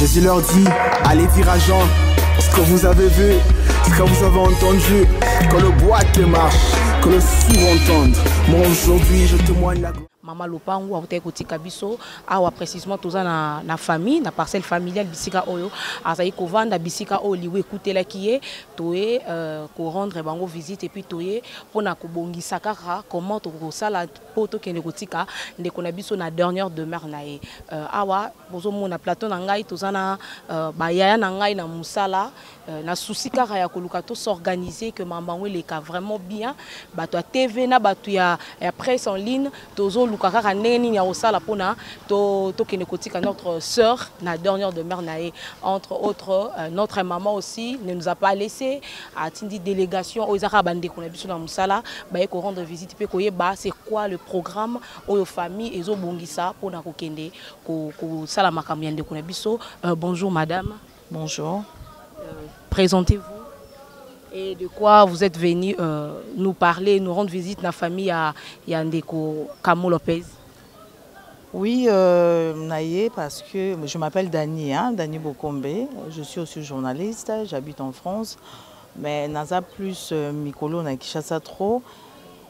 Jésus leur dit, allez dire à Jean ce que vous avez vu, ce que vous avez entendu, que le boîte marche, que le sourd entende. Moi aujourd'hui, je témoigne la gloire. Mama lopangu awutaki kotika biso awa précisément toza na, na famille na parcelle familiale bisika oyo azali kovanda bisika oyo liwa ekutelaki ye toye euh, korendre bango visite epuis toye mpona kobongisa kaka comment tokosala mpo tokende kotika ndeko na biso na dernière demeure na ye euh, awa bozomona plateau na ngai toza na euh, bayaya na ngai na mosala euh, na souci kaka ya koluka to s'organiser que makambo yango eleka vraiment bien bato ya tv na bato ya, ya presse en ligne tozoluka kaka ndenge nini ya kosala mpona tokende to kotika notre sœur na dernière demeure na ye entre autres euh, notre maman aussi ne nous a pas laissé atindi délégation oyo eza kaka bandeko na biso na mosala baye korendre visite mpe koyeba c'est quoi le programme oyo famille ezobongisa mpona kokende kosala makambo ya ndeko na biso euh, bonjour madame bonjour euh, présentez-vous et de quoi vous êtes venu euh, nous parler, nous rendre visite na famille ya, ya ndeko Kamo Lopez Oui, euh, Naye, parce que je m'appelle Dani, hein, Dani Bokombe. Je suis aussi journaliste, j'habite en France. Mais naza plus euh, mikolo na Kinshasa trop.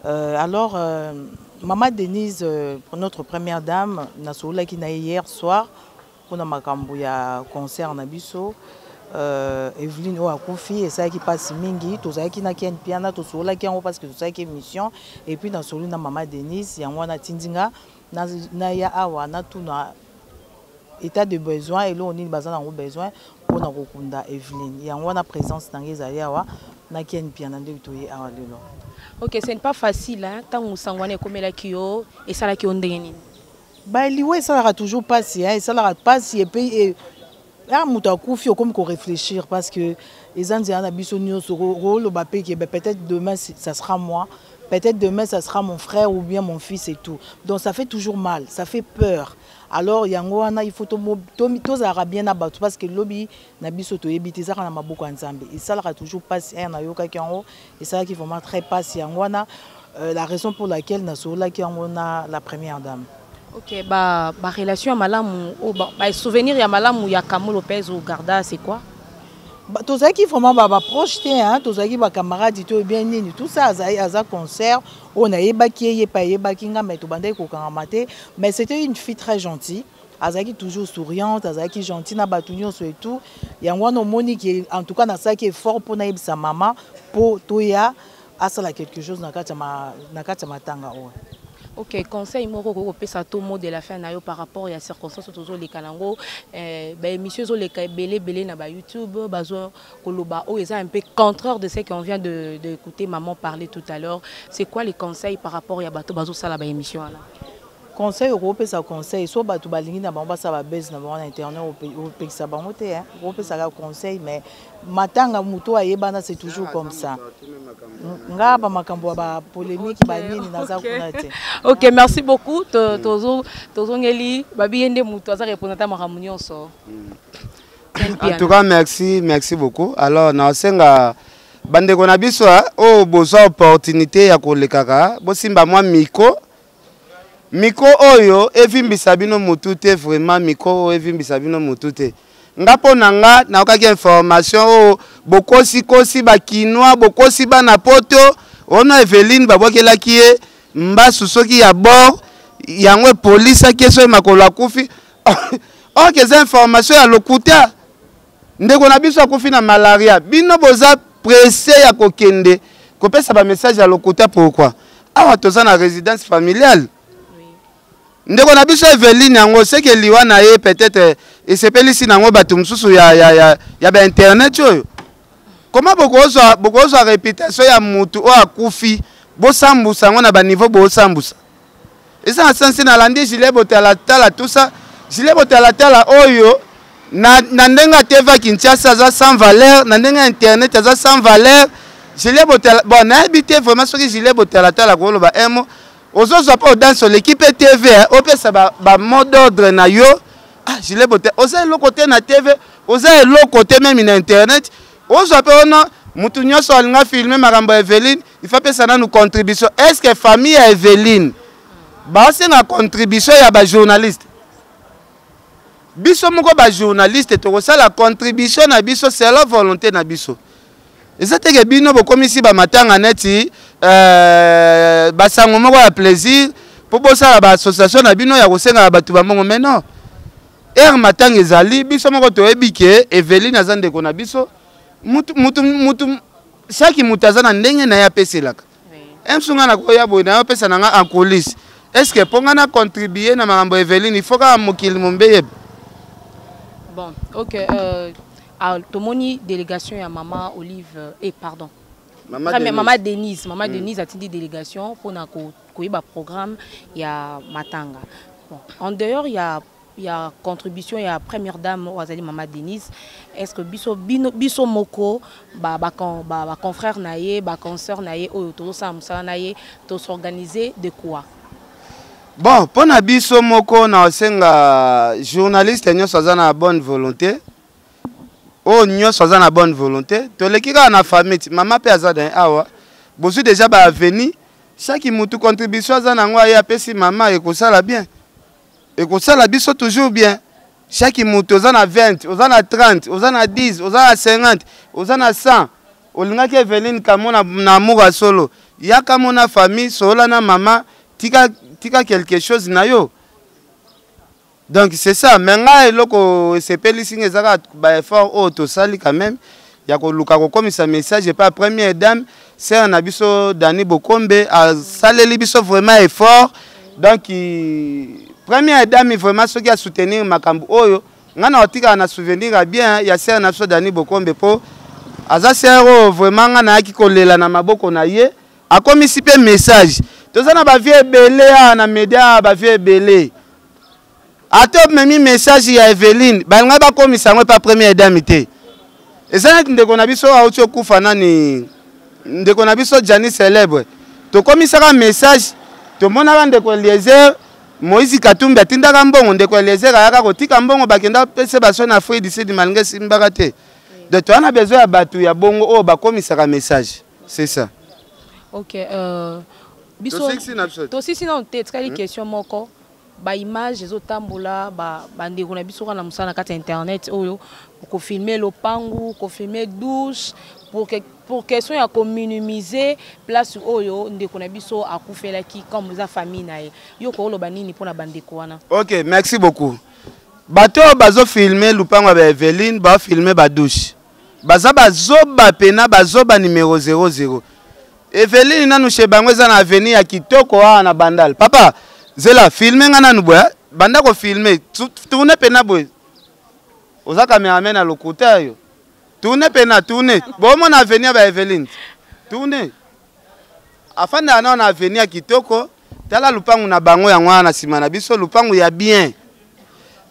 Euh, alors, euh, Maman Denise, euh, notre première dame, nasololaki na hier soir mpona makambo ya concert na biso. Euh, Evelyne oyo akufi esalaki mpasi mingi tozalaki na Ken Piana tosololaki yango parce que tosalaki émission et puis nasoli na Mama Denise yango wana atindi nga naya awa natuna état de besoin eloko nini baza nango besoin mpona kokunda Evelyne yango wana présence na ngai ezali awa na Ken Piana nde toye awa lelo. Ok, ce n'est pas facile hein ntango sango wana ekomelaki yo esalaki yo ndenge nini? Ba liwa esalaka toujours mpasi hein, esalaka mpasi et puis ah moto akufi okomi koréfléchir parce que eza nzela na biso nyonso koloba mpe ke peut-être demain ça sera moi, peut-être demain ça sera mon frère ou bien mon fils et tout. Donc ça fait toujours mal, ça fait peur. Alors yango wana il faut tozalaka bien na bato parce que lobi na biso toyebi te, ezalaka na maboko ya Nzambe. Esalaka toujours mpasi ere nayokaki yango esalaki vraiment très mpasi. Yango wana la raison pour laquelle nasololaki yango na la première dame. Ok, ba, ba relation ya malamu, oh, ba, ba souvenir ya malamu ya Kamo Lopez au Garda, c'est quoi? Ba, tozalaki vraiment ba, ba proche te, hein, tozalaki ba camarade to bien nini, tout ça aza, aza concert, oyo nayebaki ye, ye pe ayebaki nga, mais tobandaki kokangama te, mais c'était une fille très gentille. Azalaki toujours souriante, azalaki gentille na bato nyonso et tout. Yango wana omoni ke en tout cas nasalaki effort mpo nayebisa mama mpo toya asala quelque chose na kati ya na kati ya matanga oyo. Ok, conseil moko okoki kopesa to mot de la fin na yo par rapport ya circonstance oyo tozoleka nango, eh, ba émission ezoleka ebele ebele na ba YouTube, bazo koloba oyo eza un peu contraire de ce qu'on vient de d'écouter maman parler tout à l'heure. C'est quoi les conseils par rapport ya bato bazosala ba émission wana? Conseil okopesa conseil so bato balingi na bango basala babase na bango na internet, opekisa bango te, hein. Okopesaka conseil mais matanga moto ayebana, c'est toujours comme ça. Nga ba makambo ya ba polémique ba nini naza kuna te. Ok, merci beaucoup. Tozo tozongeli babi ye nde moto aza représentant makambo nyonso. En tout cas, merci, merci beaucoup. Alors, nasenga bandeko na biso oyo bozwa opportunité ya kolekaka, bosimba mwa micro. Micro oyo evimbisa bino mutu te, vraiment micro oyo evimbisa bino mutu te. Nga mpo na nga nayokaki information oyo bokosikosi ba kinois, bokosi bana poto, ono Eveline babwakelaki ye mbasu soki ya bord, yango epolisaki ye soki makolo akufi. Or que eza information ya lokuta. Ndeko na biso akufi na malaria, bino boza pressé ya kokende kopesa ba message ya lokuta pourquoi? Awa toza na résidence familiale. Ndeko na biso Eveline yango c'est que liwa na ye peut-être esepelisi nango bato mosusu ya, ya, ya, ya ba internet oyo. Comment bokozwa, bokozwa réputation ya mutu oyo akufi, bosambusa yango na ba niveau bosambusa? Eza na sense nalandi Julien Botalatala tout ça. Julien Botalatala oyo na, na ndenge ya TV Kinshasa aza sans valeur, na ndenge ya internet aza sans valeur. Julien Botala, bon nayebi te vraiment soki Julien Botalatala koloba un mot, ozozwa mpe odanse oleki mpe TV, eh, opesa ba, ba mot d'ordre na yo. Ah, Julien Botala, oza eloko te na TV, oza eloko te meme na internet, ozwa mpe ono mutu nyonso alinga filme makambo ya Eveline, il faut apesa nanu contribution. Est-ce que famille ya Eveline basenga contribution ya ba journaliste? Biso moko ba journaliste tokosala contribution na biso selon volonté na biso. Eza te ke bino bokomisi ba matanga neti euh, basango moko ya plaisir mpo bosala ba association na bino ya kosengaka bato ba mbongo, mais non. Heure matanga ezali, biso moko toyebi ke Eveline aza ndeko na biso. Mutu, mutu, mutu, chaque mutu aza na ndenge na ye apeselaka. Emsu nga nakoya boye na yo pesa na nga en coulisse. Est-ce que mpo nga na contribuer na makambo ya Eveline, il faut kaka mokili mombe yeba? Bon, ok, ah, tomoni délégation ya mama Olive, eh, pardon. Mama Très bien, Denise. Mama Denise, Mama Denise atindi délégation mpona koyeba programme ya matanga. Bon, en dehors ya ya contribution ya première dame oyo azali Mama Denise, est-ce que biso, bino, biso moko ba, ba, ba, ba confrère na ye, ba consoeur na ye oyo tozosala mosala na ye, tosorganiser de quoi? Bon, mpo na biso moko na osenga journaliste nyonso aza na bonne volonté, oyo nyonso aza na bonne volonté, toleki kaka na famille ti mama mpe aza na ye awa, bozwi déjà ba avenue, chaque mutu contribution aza nango aye apesi mama, ekosala bien, ekosala biso toujours bien. Chaque mutu oza na 20, oza na 30, oza na 10, oza na 50, oza na 100, olingaki Eveline Kamo na amour ya solo, yaka mona famille, solola na mama, tika, tika quelque chose na yo. Donc c'est ça, mais ngai eloko esepelisi nga eza kaka ba effort oyo tosali quand même ya koluka kokomisa message epai ya première dame, sœur na biso Dani Bokombe asaleli biso vraiment effort. Donc première dame vraiment soki a soutenir makambo oyo, ngai na otikala na souvenir ya bien ya sœur na biso Dani Bokombe, po aza sœur oyo vraiment ngai nayaki kolela na maboko na ye, akomisi pe message. Toza na ba vie ebele awa na media, ba vie ebele. Ata omemi message ya Eveline, balinga bakomisa yango epa première dame te. Eza neti ndeko na biso auti okufa nani, ndeko na biso Gianni Célèbre, tokomisaka message, tomonaka ndeko Eliezer, Moïse Katumbi atindaka mbongo, ndeko Eliezer ayaka kotika mbongo, bakenda pese baso na Afrique du Sud, malgré esimbaka te. Donc toza na besoin ya bato ya bongo oyo bakomisaka message, c'est ça. Ok, biso Tosisi na biso. Tosisi nanu te, etikali question moko. Ba image ezotambola, ba ndeko na biso kaka na mosala na kati ya internet oyo, kofilmer lopangu, kofilmer douche, pour question ya kominimiser place oyo ndeko na biso akufelaki comme eza famille na ye. Yo koloba nini mpona bandeko wana? Ok, merci beaucoup. Bato oyo bazofilmer lupango ya ba Eveline, bafilmer ba douche, baza bazoba pena, bazoba numéro zéro zéro. Eveline nanu chez bango eza na avenue ya kitoko awa na Bandal. Papa, zela filmer nga nanu boye, banda ko filmer, tourner pena boye. Oza cameraman na lokuta yo. Tourner pena, tourner. Bomona avenue ya ba Eveline. Tourner. Afanda na na avenue ya kitoko, tala lupangu na bango yango wana na sima na biso, lupangu ya bien.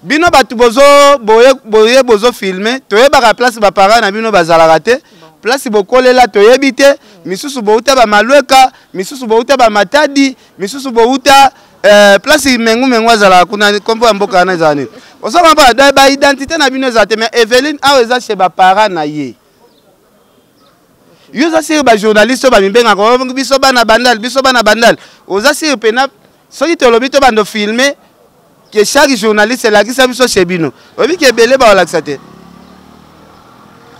Bino bato bozo boye, boye bozo filmer, toyebaka place ba parents na bino bazalaka te, place bokolela toyebi te, misusu bouta ba Malweka, misusu bouta ba Matadi, misusu bouta place mengu mengu azalaka kuna, kombo ya mboka wana ezala nini? Ozo comprendre? Donc, ba identité na bino ezala te, mais Eveline awa eza chez ba parents na ye. Yo oza sire ba journaliste oyo bamibengaka, oh, biso bana Bandal, biso bana Bandal. Oza sire pena soki tolobi to bando filmer que chaque journaliste elakisa biso chez bino. Oyebi ke ebele baolakisa te.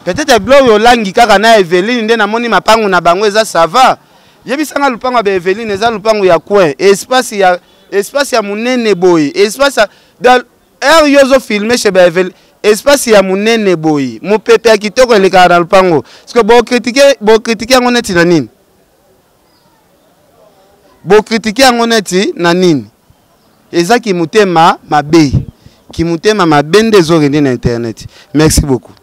Peut-être Gloria Olangi kaka na Eveline nde namoni mapangu na bango eza ça va. Yebisanga lupango ya ba Eveline eza lupango ya coin, espace ya munene boye, espace ya, dans heure yo ozo filmer chez ba Eveline, espace ya munene boye, mopepe ya kitoko elekaka na lupango. Parce que bo critiquer, bo critiquer yango neti na nini? Bo critiquer yango neti na nini? Eza kimutema mabe. Kimutema mabe nde ezo rende na internet. Merci beaucoup.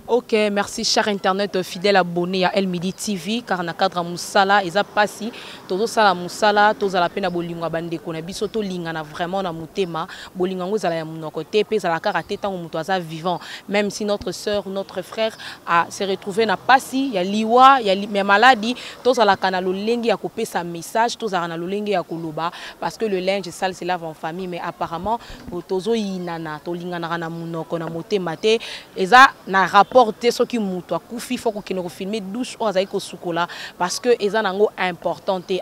Ok, merci cher internaute fidèle abonné à El Midi TV car na cadre musala eza pasi tozo sala musala tozala pe na bolingo ya bandeko na biso tolingana vraiment na motema bolingo yango ezala ya monoko te pe ezala kaka te ntango moto aza vivant même si notre sœur notre frère a se retrouver na pasi ya liwa ya, ya maladi tozalaka na lolenge ya kopesa message tozalaka na lolenge ya koloba parce que le linge sale se lave en famille mais apparemment tozoyinana tolinganaka na monoko na motema te eza na rapport te soki moto akufi fo kokende kofilme douche oyo azali kosukola parce que eza nango important te.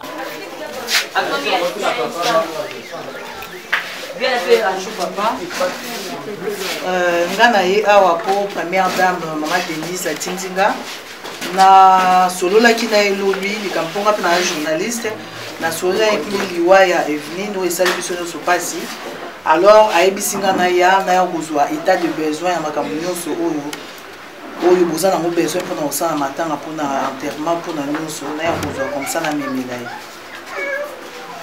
Euh, nga na ye awa mpo première dame mama denise atindi nga nasololaki na ye lobi likambo mpo nga mpe na journaliste nasololaki liwa ya eveline oyo esali biso nyonso mpasi alors ayebisi nga naya naya kozwa état de besoin ya makambo nyonso oyo oyo boza nango besoin mpona kosala matanga mpona enterrement mpona nyonso naya kozwa comme ça namemela ye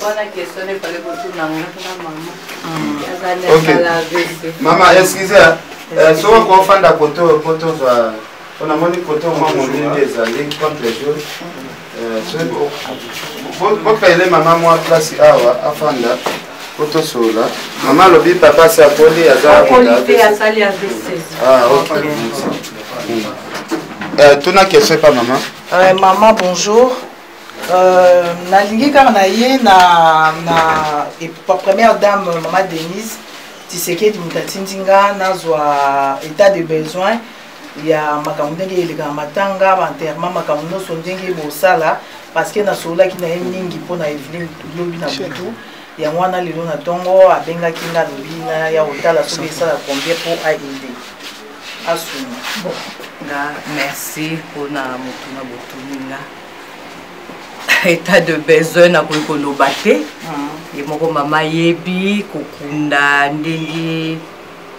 wana question efale kotuna nga na mama Ok. Mama, excusez, euh, soki okofanda kote oyo mpo tozwa mpo namoni kote mwa molili ezali contre jour euh, bopele mama mwa place awa afanda mpo tosolola mama alobi papa asi akoli aza ah, ok euh, tuna question epa mama euh, mama bonjour euh, nalingi kaka na ye na, na première dame mama denise tisekedi moto atindi nga nazwa état de besoin ya makambo ndenge elekaka matanga baenterrement makambo nyonso ndenge bosala parce que nasololaki na ye mingi mpo na eveline lobi na butu yango wana lelo na ntongo abengaki nga alobi na ya kotala soki esala combien mpo aide asunga bon nga merci mpona motuna botuni nga état de besoin nakoki koloba te ye moko mama ayebi kokunda ndenge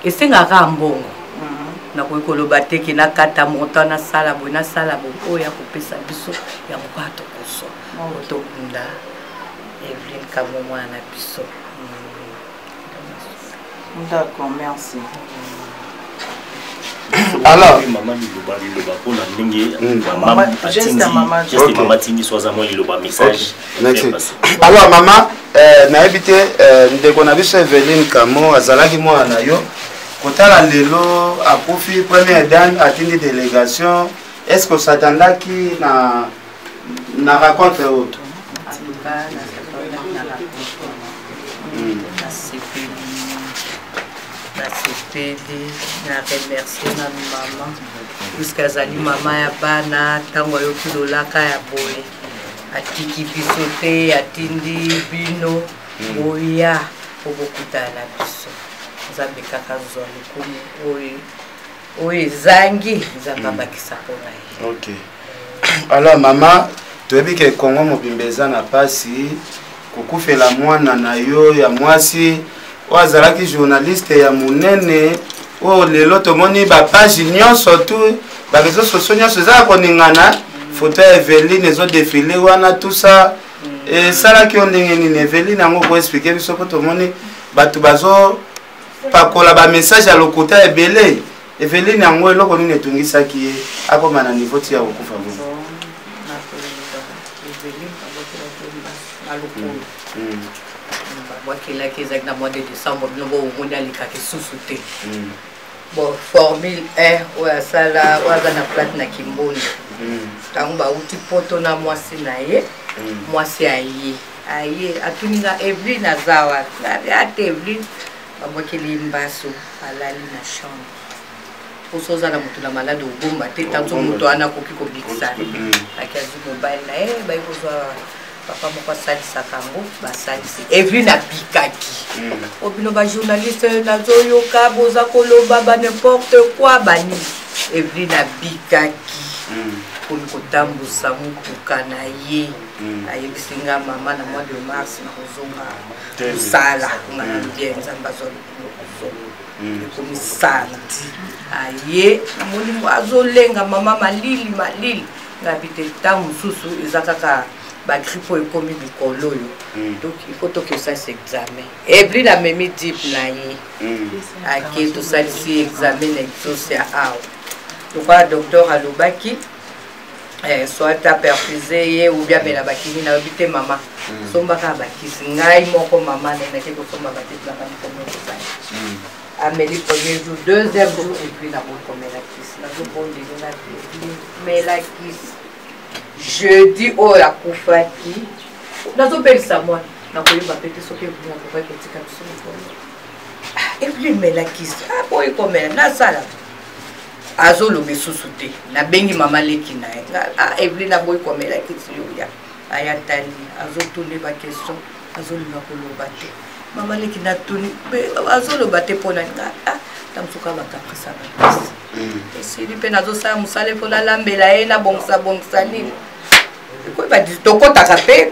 esengaka mbongo mhm. nakoki koloba te ke nakata montant nasala boye nasala boye oyo akopesa biso yango kaka tokozwa po tokunda eveline kamo mwana na biso mm. D'accord, merci. Alors, mama liloba liloba mpona ndenge hmm. mama atindi so aza mwa liloba message. Alors mama, euh, nayebi te euh, ndeko na biso Eveline Kamo azalaki mwana na yo kotala lelo akufi première dame atindi délégation est ce que osatandaki na na rencontre oyo nasepeli na remercie nanu mama puiske azali mama ya bana ntango ayoki lolaka ya boye atiki biso te atindi bino hmm. boya po bokutana na biso nzambe kaka zwa lokumu oyo oyo ezangi nzambe hmm. abakisa mpo na ye okay. Alors mama toyebi ke Congo mobimba eza na pasi kokufela mwana na yo ya mwasi oyo azalaki journaliste ya monene oyo lelo tomoni bapage nyonso tu bareseau sociaux nyonso eza ya koningana foto ya Eveline ezodefile wana tout ça esalaki yo ndenge nini Eveline yango okoexplike biso mpo tomoni bato bazopakola bamessage ya lokuta ebele Eveline yango eloko nini etungisaki ye akoma na niveau ti ya kokufa bongo? Babwakelaki ezalaki na mois de décembre bino bomoni alekaki susu te hmm. bon formule 1 oyo asala oyo aza na plate na kimbondo ntango hmm. bauti poto na mwasi na ye hmm. mwasi aye aye atuni nga eveline aza wapi ate eveline babwakeli ye mbasu alali na chambre mposo oza na moto na malade obomba te tanso moto wana akoki kobikisa mm. aki azwi mobali na ye baye kozwa papa moko asalisaka yango basalisi eveline abikaki mm. o bino bajournaliste nazoyoka boza koloba ba n'importe quoi banini eveline abikaki mm. komi kotambusa motuka na ye ayebisi nga mama na mois de mars nakozonga mosala nga nalobi ya nzambe azwa lokumu kozonga hmm. ekomi samedi aye namoni azolenga mama malili malili ngabi te ntango mosusu eza kaka bagrippe oyo ekomi mikolo oyo hmm. donc il faut toke osalisa examen ebril amemi dip na ye hmm. ake tosalisi examen na exos ya awa. Lokola docteur alobaki eh, soit aperfuse ye ou bien amela bakini, nayobi te mama. Somba kaka bakisi. Ngai moko mama nayendaki kosomba bakisi nanga moko moko. Ameli premier jour, deuxième jour, et puis nakoki komela kisi. Nazobondeli na mela kisi. Jeudi oyo akufaki, nazobelisa mwana, nakoyeba mpe te soki Evelyn akokaki kotika biso mokolo. Evelyn, mela kisi. Aboyi komela, nasala azoloba esusu te. Nabengi mama leki na ye, ah, Evelyn aboyi komela kisi, yoya. Aya tali, azotuna baquestion, azolinga koloba te. Mama leki natuni, azoloba te mpona nga. Ah, tamosuka bacaprice ya bakisi esili mpe nazosala mosala efo nalambela ye, nabongisa bongisa nini, koyeba tokɔtaka mpe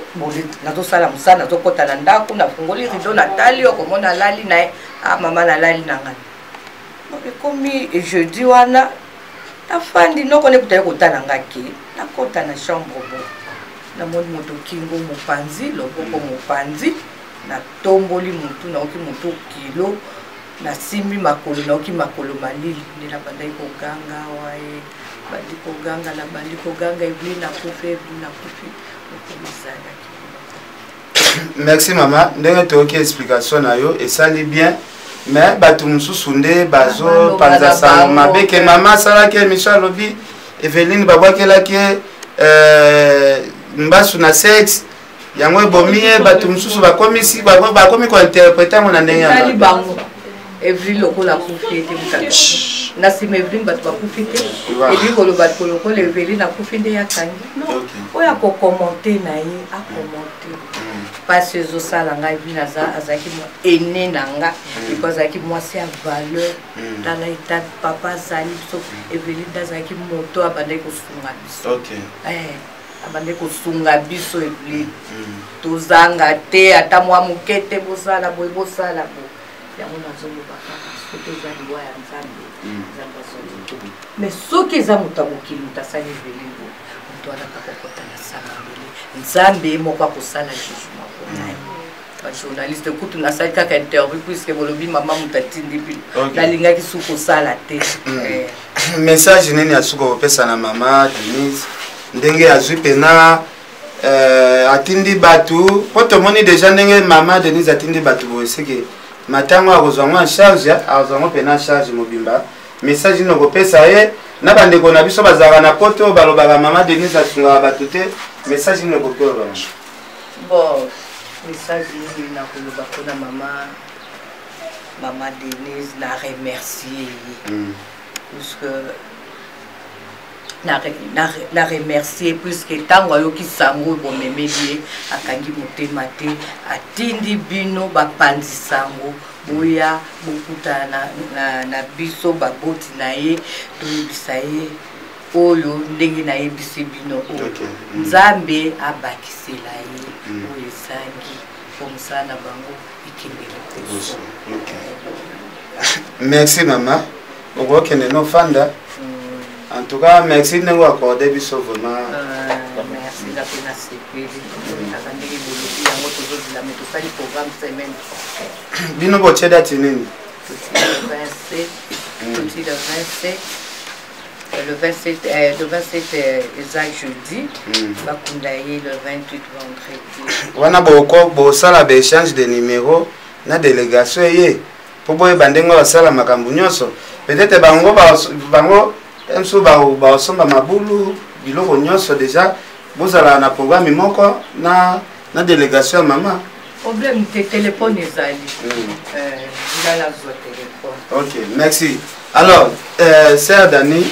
nazosala mosala, nazokɔta na ndako, nafungoli rideau, natali, okomona alali na ye. Ah mama, nalali na ngai. Ekomi jeudi wana, nafandi noko nekuta ye kotala nga ke nakɔta na chambre bo, namoni moto kingo mopanzi, loboko mopanzi, natomboli motu, naoki motu kilo, nasimbi makolo, naoki makolo malili. Nde nabandaki koganga awa ye, bandi koganga, nabandi koganga: "Evelyn akufi, Evelyn akufi." Mokolo ezalaki. Merci mama, ndenge toyoki explication na yo esali bien. Mais bato mosusu nde bazopanza sango mabe ke mama asalaki émission, alobi Eveline babwakelaki ye mbasu na sexe, yango ebomi ye. Bato mosusu bakomisi, bakomi kointerprete yango na ndenge ya bango. Evelyn lokola akufi ete na nsima Evelyn bato bakufi te, elingi koloba lokola Evelyn akufi nde yakangi non. Oyo akokommente na ye, akommente. Mpasi ezosala ngai, Evelyn azalaki aîné na nga, epo azalaki mwasi ya valeur. Tala eta papa azali biso, Evelyn nde azalaki moto abandaki kosunga biso, abandaki kosunga biso. Evelyn, tozanga te ata mwa moke te, bosala boye, bosala boye. Yango nazoloba kaka, soki eza liwa ya Nzambe, Nzambe azoli. Mais soki eza moto ya mokili moto asali Evelyn bo, moto wana akokota na samabele, Nzambe ye moko akosala jugement mpona ye. Bajournaliste kutu, nasali kaka interview puisque bolobi mama moto atindi bino. Nalingaki su kosala te. Message nini ya suka kopesa na mama Denise, ndenge azwi mpena atindi bato? Mpo tomoni déjà ndenge mama Denise atindi bato boye, seke matango akozwa yango en charge, akozwa yango mpena en charge mobimba. Message nini okopesa ye na bandeko na biso bazalaka na poto, balobaka mama Denise asungaka bato te? Message nini okoki koloba? Bon, message nini nakoloba mpona mama Denise? Na remercier ye puisque na remercier puisque ntango ayoki sango oyo bomemeli ye, akangi motema te, atindi bino bapanzi sango boya bokutana na biso baboti na ye, toyebisa ye oyo ndenge nayebisi bino oyo. Nzambe abakisela ye oyo ezangi po mosala na bango ekende liboso. Merci mama, okokende nofanda. En tout cas merci ndenge oaccorde biso vraiment. Merci, nga mpe nasepeli kaka ndenge bolobi yango. Tozozela, me tosali programme semaine prochaine. Bino botie date nini? Totie le 27, totie le 27, le 27, le 27 eza jeudi. Bakunda ye le 28 vendredi. Wana boko bosala baéchange de numéro na délégation ye mpo boyeba ndenge basala makambo nyonso. Peut-être bango mosusu basomba mabulu, biloko nyonso déjà, bozala na programme moko na délégation ya mama. Problème te, téléphone ezali, nga nazwa téléphone. Ok, merci. Alors sœur Dani,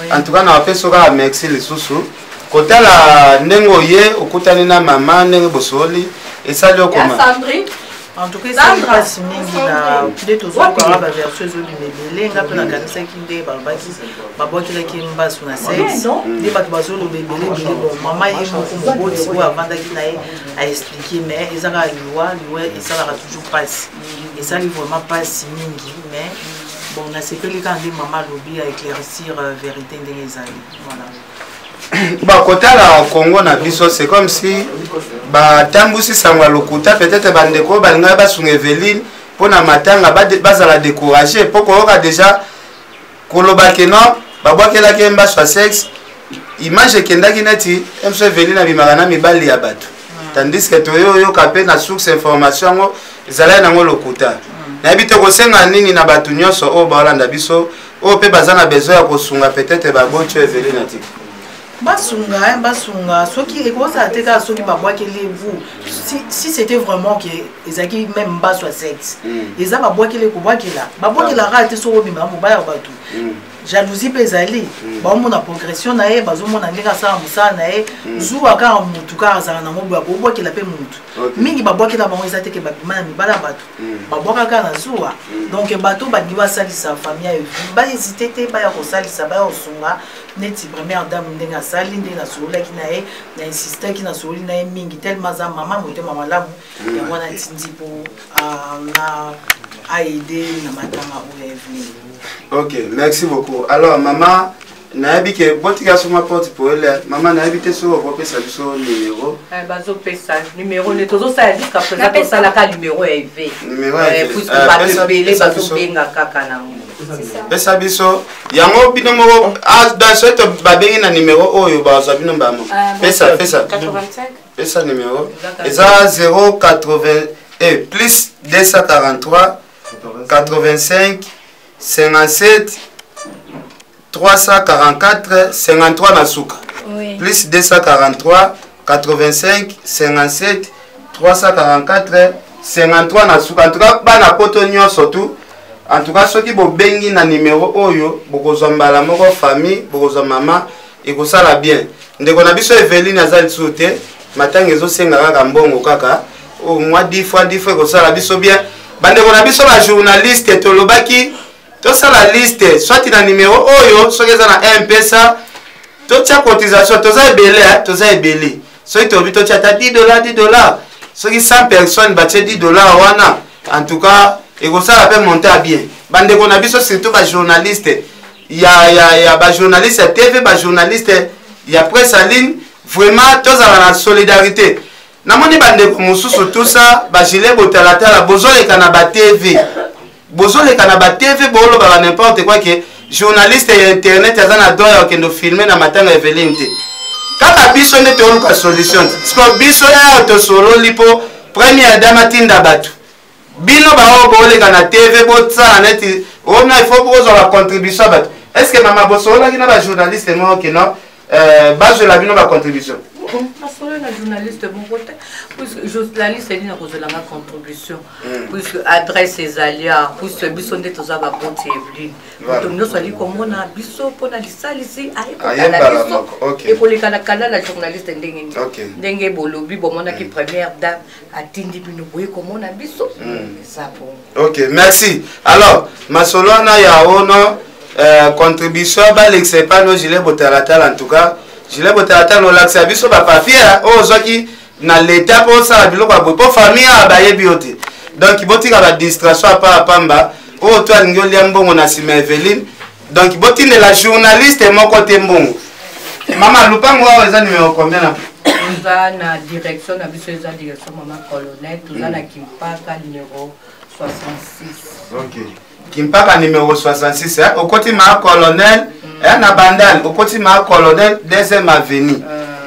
oui. En tout cas napesi kaka merci lisusu kotala ndenge oye okutani na mama, ndenge bosoli esali okoma. En tout cas esali mpasi mingi na nde tozokanga baversion ezobima ebele. Nga mpe nakanisaki nde balobaki babwakelaki mbasu na sexe, nde bato bazoloba ebele ebele. Bon, mama ye moko moboti oyo avandaki na ye aexplike, mais eza kaka liwa. Liwa esalaka toujours mpasi, esali vraiment mpasi mingi. Mais bon, nasepeli kaka nde mama alobi, aéclaircir vérité ndenge ezali, voilà. Bakotala Congo na biso, c'est comme si batambusi sango ya lokuta. Peut-être bandeko oyo balingaki basunga Eveline mpo na matanga bazala découragé mpo koyoka déjà koloba ke non. Babwakelaki ye mbasu ya sexe, image ekendaki neti mso Eveline abimaka na mibali ya bato, tandis que toyoyoka mpe na source information yango ezalaki nango lokuta. Nayebi te kosenga nini na bato nyonso oyo baolanda biso, oyo mpe baza na besoin ya kosunga peut-être baboti oyo Eveline atika. Basunga, hein, basunga. Soki ekozala te kaka soki babwakeli vous, si c'était vraiment que ezalaki même mbasu ya sexe, eza babwakeli, kobwakela babwakelaka te. Soki obima mobali ya bato, jalousie mpe ezali. Baomona progression na ye, bazomona ndenge asala mosala na ye. Zuwa kaka motu kaka azala nango boye, akobwakela mpe motu. Mingi babwakela bango eza teke babima na mibala ya bato, babwaka kaka na zuwa. Donc bato balingi basalisa famille ya Evi, bahésite te, baya kosalisa, baya kosunga neti première dame ndenge asali. Ndenge nasololaki na ye, na insistaki, nasololi na ye mingi tellement aza mama motema malamu. Yango wana atindi mpo na aide na matanga oyo ya Eveline. Ok, merci beaucoup. Alors mama, nayebi ke botika so mwa porte poele. Mama, nayebi te soki okopesa biso numéro. Bazopesa numéro nde tozosala jusqu'à présent, tosalaka numéro ya Eve. Numéro ya Eve. Puisque bato ebele bazobenga kaka nango. Pesa biso yango bino moko. Ah, soki babengi na numéro oyo, bazwa bino mbamo. Pesa, pesa. 85. Pesa numéro. Eza 080 plus 243 85 57 344 53 na suka. Oui. Plus 243 85 57 344 53 na suka. En tout cas, bana poto nyonso tu, en tout cas soki bobengi na numéro oyo, bokozwa mbala moko famille, bokozwa mama, ekosala bien. Ndeko na biso Eveline aza lisusu te. Matanga ezosenga kaka mbongo, kaka oyo mwa 10 fois 10 fois ekosala biso bien. Bandeko na biso bajournaliste, tolobaki tosala liste soit na numéro oyo, soki eza na M-Pesa, totia cotisation. Toza ebele, toza ebele. Soki tolobi totia ata 10 dollar, 10 dollar, soki 100 personnes batie 10 dollar wana, en tout cas ekosala mpe monte ya bien. Bandeko na biso, surtout bajournaliste ya bajournaliste ya TV, bajournaliste ya presse en ligne, vraiment tozala na solidarité. Namoni bandeko mosusu tusa bagile botalatala, bozoleka na batv, bozoleka na batv, bolobaka n'importe quoi ke journaliste ya internet aza na droit ya kokende filmer na matanga Eveline te. Kaka biso nde toyoluka solution siko. Biso awa tosololi mpo première dame atinda bato. Bino baoyo boleka na TV, bosala neti ona il faut bozwa bacontribution ya bato. Est ce que mama bosololaki na bajournaliste moko kino bazwela bino bacontribution? Nasolo na journaliste moko te, puisque journaliste eli na kozwelanga contribution, puisque adresse ezali awa, puisque biso nde toza baboti Eveline. Moto nyonso ali komona biso mpona lisalisi, ayekotala biso, ekoleka na kanda na journaliste ndenge nini? Ndenge bolobi, bomonaki première dame atindi bino boye komona biso, eza bongo. Ok, merci. Alors masolo wana ya ono contribution balekisa epai no gilet botalatala. En tout cas, gilet botalatala, olakisa biso bapapier oyo ozwaki na leta mpo osala biloko ya boye, mpo famille awa bayebi yo te. Donc botika badistraction apa ya pamba oyo to alingi olia mbongo na nsima Eveline. Donc botindela journaliste moko te mbongo. Mama, lupango awa eza numéro combien na? Toza na direction na biso, eza direction mama colonel. Toza na Kimpaka numéro 66. Ok, Kimpaka numéro 66, eh? Okoti maa colonel, eh, na Bandal, okoti maa colonel, deuxième avenue.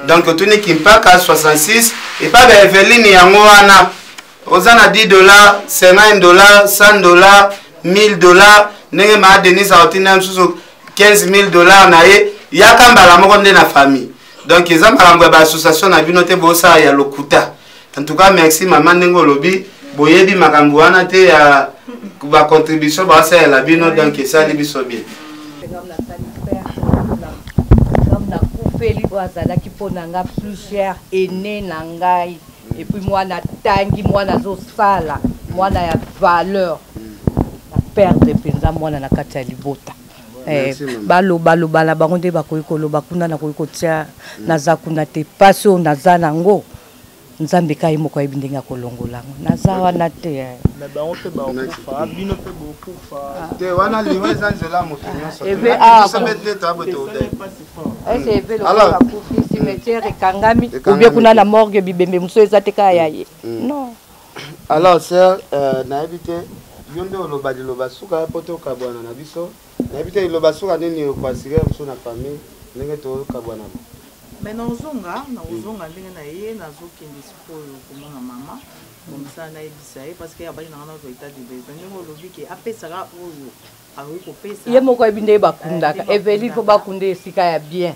Donc otuni Kimpaka 66 epa ba Eveline, yango wana. Oza na 10 dollar, 50 dollar, 100 dollar, 1000 dollar, ndenge maa Denise aotinda mosusu 15 000 dollar na ye, yaka mbala moko nde na famille. Donc eza makambo ya baassociation na bino te, bosala ya lokuta. En tout cas merci mama, ndenge olobi boyebi makambo wana te ya bacontribution baosalela bino, donc esali biso bien. Nakufeli oyo azalaki mpo na nga plus cher, aîné na ngai, et puis mwana atangi, mwana azosala, mwana ya valeur. Na perdre mpenza mwana na kati ya libota. Balobaloba na bango nde bakoki koloba kuna, nakoki kotia naza kuna te. Mpasi oyo naza nango, Nzambe ka ye moko ayebi ndenge akolongola yango. Naza wana te. Mais bango mpe bakokufa, bino mpe bokufa. Te, wana liwa eza nzela ya moto nyonso. Ese eve lokola akufi, cimetière ekangami, obie kuna na morgue bibembe mosusu eza te, kaka ya ye, non. Alors sœur, nayebi te, yo nde oloba liloba suka po tokabwana na biso. Nayebi te liloba suka nini okoassurer biso na famille ndenge tokabwana bo. Mais naozonga, nakozonga ndenge na ye, nazokende sikoyo komona mama comme ça nayebisa ye, parce que abaki nanga nazwa état de besoin ndenge olobi ke apesaka oyo akoki kopesa. Ye moko ayebi ndenge bakundaka Eveline, mpo bakunda esika ya bien.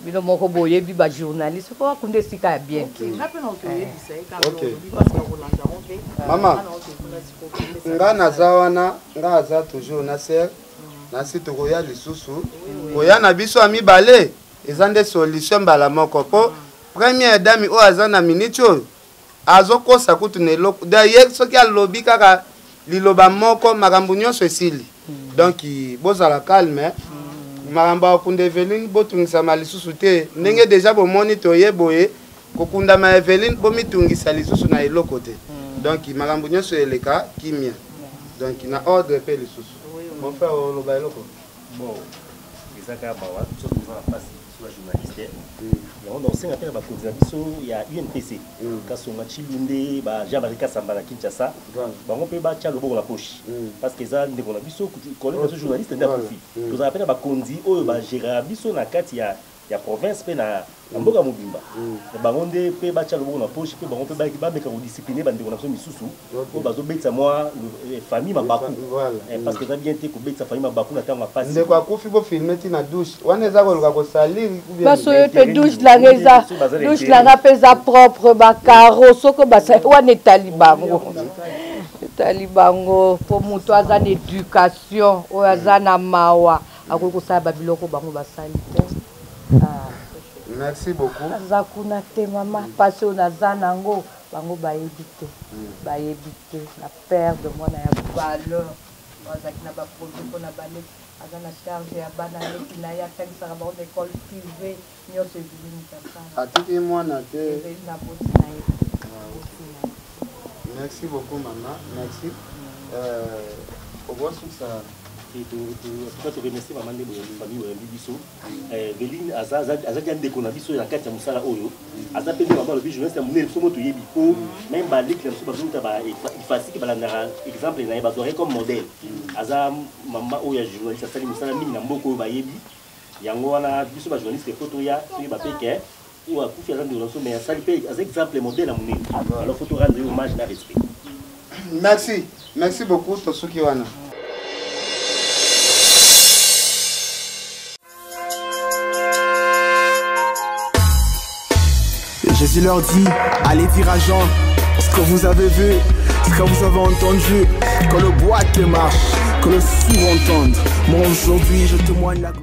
Bino moko boyebi, bajournaliste, mpo bakunda esika ya bien. Nga mpe nakoki koyebisa ye kaka olobi, parce que akolanda yango mpe. Mama, Nga nakoki kuna sikoyo kopesa. Nga naza wana, nga aza toujours na ser nasi, tokoya lisusu. Koya na biso ya mibale eza nde solution mbala moko, mpo première dame oyo aza na miniti oyo azokosa kutu na eloko da ye. Soki alobi kaka liloba moko, makambo nyonso esili. Donc bozala calme, makambo ya kokunda Eveline botungisama lisusu te. Ndenge deja bomoni toye boye kokundama Eveline, bomitungisa lisusu na eloko te. Donc makambo nyonso eleka kimia, donc na ordre mpe lisusu. Mon frère, oloba eloko? Bon, eza kaka mawa, biso toza na mpasi, biso bajournaliste. Yango naosenga mpe na bakonzi na biso ya UNPC, Kasonga Chilunde, ba Jean Marie Kasamba na Kinshasa, bango mpe batya loboko na poche, parce que eza ndeko na biso, collègue na biso journaliste nde akufi. Tozala mpe na bakonzi oyo bagéraka biso na kati ya province mpe na mboka mobimba. Bango nde mpe batya loboko na poche, mpe bango mpe bameka kodiscipline bandeko na biso misusu oyo bazobetisa mwa famille mabaku, parce que eza bien te kobetisa famille mabaku na ntango ya pasi. Ndeko akufi, bofilme ti na douche wana, eza koluka kosaliri? Baso mpe douche nanga eza, douche nanga mpe eza propre, bacarreaux soko basali wana etali bango, etali bango, mpo moto aza na éducation oyo aza na mawa akoki kosala babiloko bango basali te. Merci beaucoup. Aza kuna te, mama. Mpasi oyo naza nango, bango bayebi te, bayebi te. Na perdre mwana ya valeur oyo azalaki na baprojet mpona baleki, aza na charge ya bana leki na ye, atangisaka bango na école privé. Nyonso ebimi moto asala. Atiki mwana te. Ezali na boti na ye, boti na ye. Merci beaucoup, mama, merci. Okosukisa. Toremercie mama nde famille oyambi biso. Veline aza dia ndeko na biso na kati ya mosala oyo, aza mpe nde mama alobi journaliste ya monene. Biso mo toyebi, mpo même baleki na biso bazouta baifasiki, balandaka exemple na ye, bazwaka ye comme modèle. Aza mama oyo ya journaliste, asali mosala mingi na mboka oyo, bayebi yango wana. Biso bajournaliste fo toya toyeba mpe ke oyo akufi aza ndeko na biso, mais asali mpe, aza exemple modèle ya monene. Alors faut torendre ye hommage na respect. Merci, merci beaucoup. Tosuki wana. Et Jésus leur dit, allez dire à Jean ce que vous avez vu, ce que vous avez entendu, que le boiteux marche, que le sourd entende. Moi aujourd'hui, je témoigne la gloire.